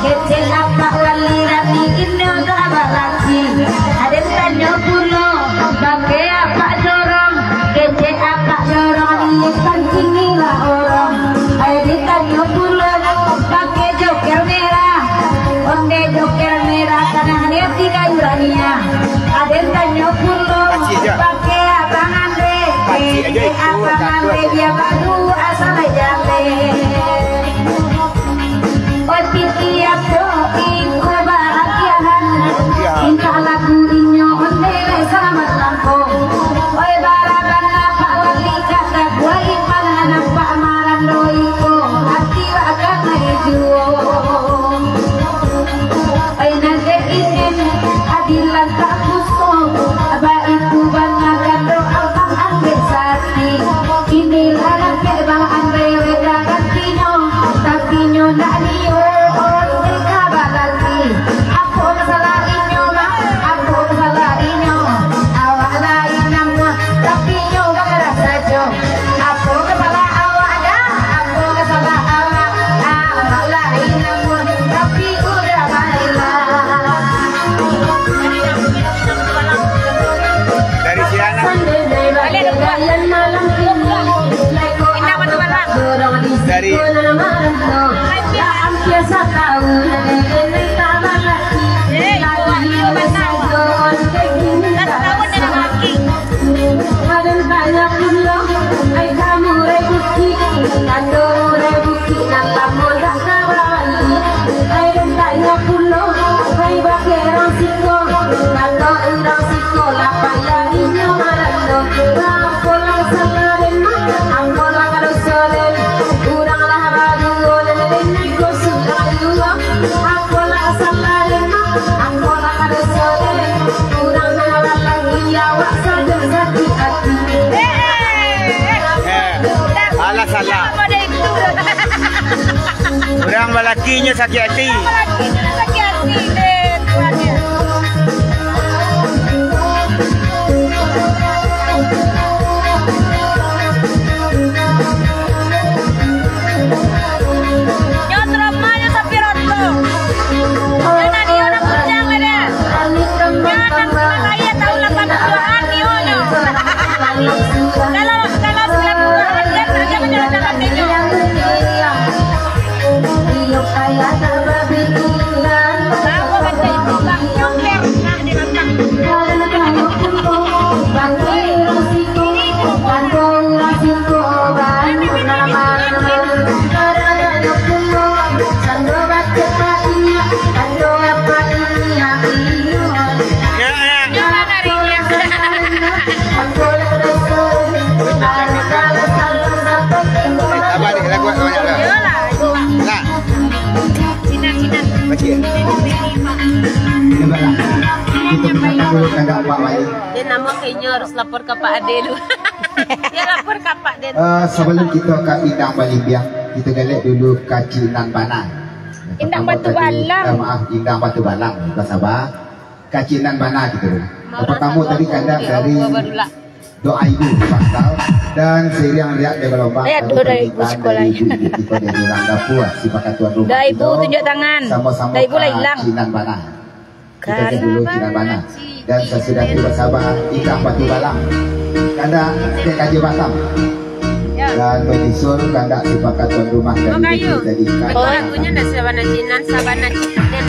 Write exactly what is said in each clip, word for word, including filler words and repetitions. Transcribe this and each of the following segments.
Kecek apak wali rami inyo ka balaki. Aden tanyo pulo, bakeh apak dorong. Kecek apak dorong, pancing ilah orang. Aden tanyo pulo, bakeh joker merah. Onde joker merah, tanah hati kayu rania. Aden tanyo pulo, bakeh abang Andre. Kecek abang Andre, dia baru asal jale. Oi, titiang tu iko baragiahan, tingkah laku inyo ondeh lai salamat langkong. Oi, baraban apak wali ka tabuai, malah nampak marando iko, ati wak ka naik juo. Oi, nan dek inen, adilan tak kuso, baitu bana gando abang ambek sati. Kini lah dapek bang Andre weda gantinyo, tapi nyo ndak liyo onde ka balaki. Apo masalah inyo mah? Apo masalah inyo? Awak lain namuah, tapi nyo bakarah sajo. Apo masalah awak dah? Apo masalah awak? Awak lain namuah, tapi udah baiklah. Dari Siana. Dari Eh, alah, salah. Urang balakinyo sakik ati. Balakinyo sakik ati, deh, Tuhan, ya. Nyo trauma nyo sapi roto. Nyo nani nyo nak kujang ada. Nyo nak lahia tahun lapan puluhan nyo nyo. Kalau, kalau sembilan puluhan kan ada nyo nyo nyo. Tahu kan itu bang nyontek. Nah, di belakang. Sabar deh, lagu banyak dah. Lah. Cina, Cina. Baca. Ini balah. Kita minta dulu kandak Pak Wali. Dia nama kayaknya harus lapor ke Pak Ade dulu. Dia lapor ke Pak Ade. Eh, sebelum kita ka Indang Balimbiang, kita galak dulu ka Cik Nan Bana. Indang Batu Balang. Eh, maaf, Indang Batu Balang. Kita sabar. Ka Cik Nan Bana kita dulu. Yang pertama tadi kandak dari Doa Ibu Pasal dan seiring riak dari gelombang. Eh, doa ibu sekolah. Ibu kita dari Rang Dapur, sipakat tuan rumah. Doa ibu kita tunjuk tangan. Sama-sama doa ibu lah hilang. Cik Nan Bana. Kita cek dulu Cik Nan Bana. Dan sasudah itu basaba Indang Batu Balang. Kandak dek Kaja Batam. Ya. Dan menyusul kandak sipakat tuan rumah dari Makayu. Negeri Tadika. Betul lagunya dah Sabana Cik Nan, Sabana Cik Nen.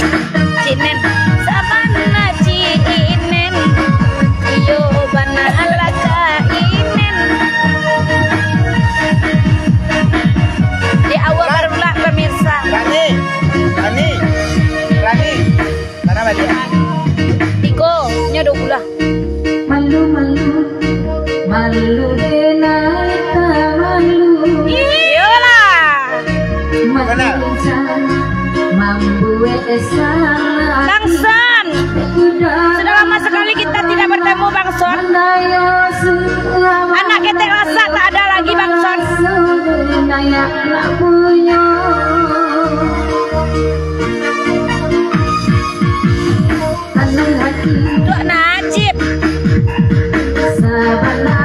Cik Nen. Sabana Cik Nen. Iyo bana lah Cik Nen. Di awal barulah pemirsa. Rani, Rani, Rani. Mana balik? Tigo, nyo duo bulan. Malu-malu, malu dek nak malu. Iyolah. Benar. Mambuek salah. Bang Son. Sudah lama sekali kita tidak bertemu, Bang Son. Anak ketek masak tak ada lagi, Bang Son. Nak punyo. Tuak Najib. Sabana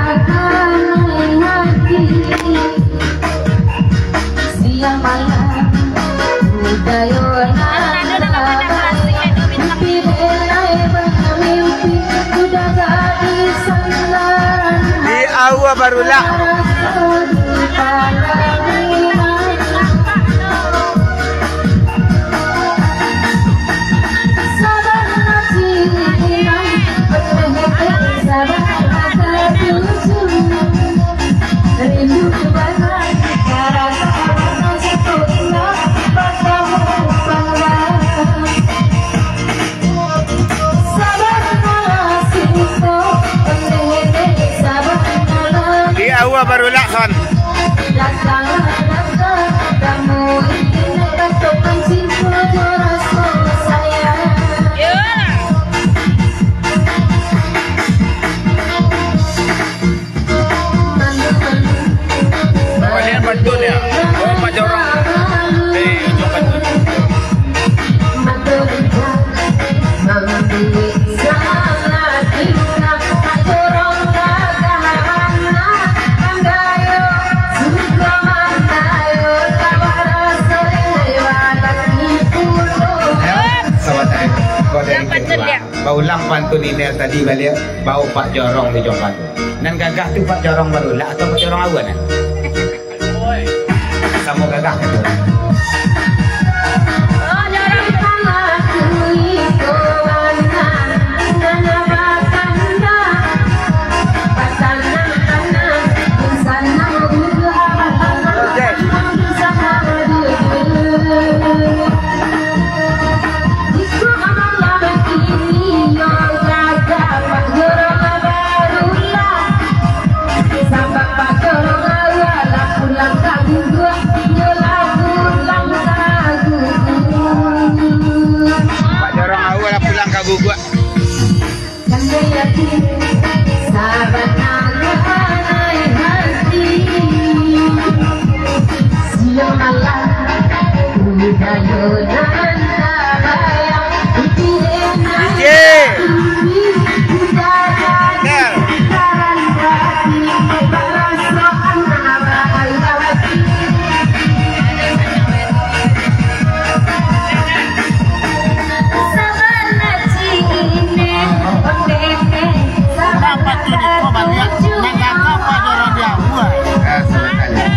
hati. Siang malam, budayona. Barulak. Di aua barulak, son. Paliang pantun ya. Oh, Pak Jorong. Eh, Jorong pantun. Ya, sabar tadi. Kau dari Yang pantun kedua. Dia. Baulang pantun Inel tadi baliak, bau Pak Jorong di Jombang tu. Nan gagah tu Pak Jorong barulak atau Pak Jorong aua, nah? Samo gagah ka tu. Pak Jorong aua lah pulang ka guguak. Dapat tu di ko baliak, nan gagah Pak Jorong di aua. Ah, sabagai.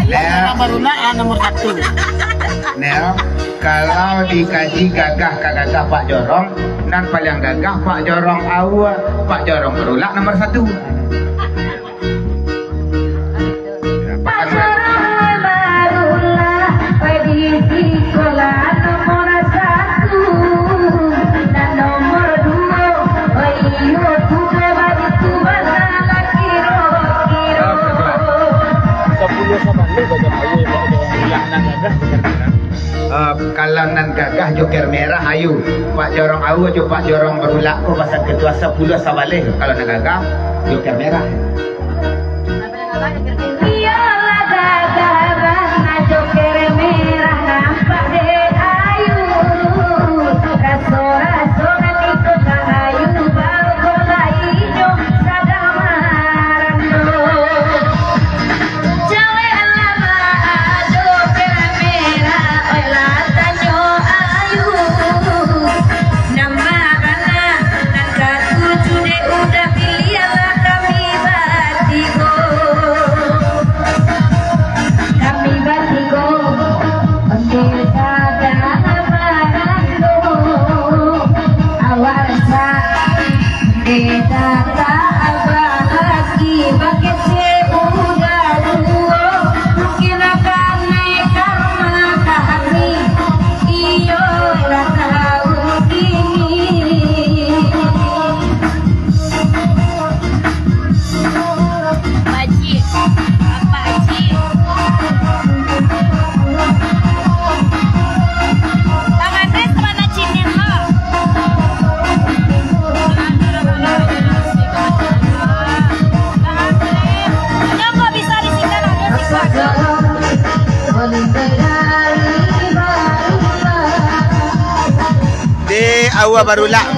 Nan barulak lah nomor satu. Nel, kalau dikaji gagah ka gagah Pak Jorong, nan paliang gagah Pak Jorong aua, Pak Jorong barulak nomor satu. Pak Jorong barulak, oi, di sikolah nomor satu, nan nomor duo, oi, iyo tu baitu bana lah kiro-kiro. Sapuluah sabaleh bagai aua, Pak Jorong, nan gagah. Eh, kalau nan gagah joker merah, ayu. Pak Jorong aua jo Pak Jorong barulak ko pasal ketua sapuluah sabaleh. Kalau nan gagah, joker merah. Iyolah gagah bana joker merah nampak dek ayu. Raso-raso nan iko ka ayu, baru ko lai inyo sadang marando. Cawek alah baa joker merah, oi lah tanyo ayu. Nan bana, nan katuju dek uda, piliahlah kami batigo. Kami batigo, ondeh sadang marando. Awak rasa Dek tatak abah aki bakecek uda duo, mungkin akan naik karma kami, iyo lah taun kini. Bajik, bajik. Bang Andres mana cinin lo? Nyongko bisa di sini, ada siko. Di aua barulak.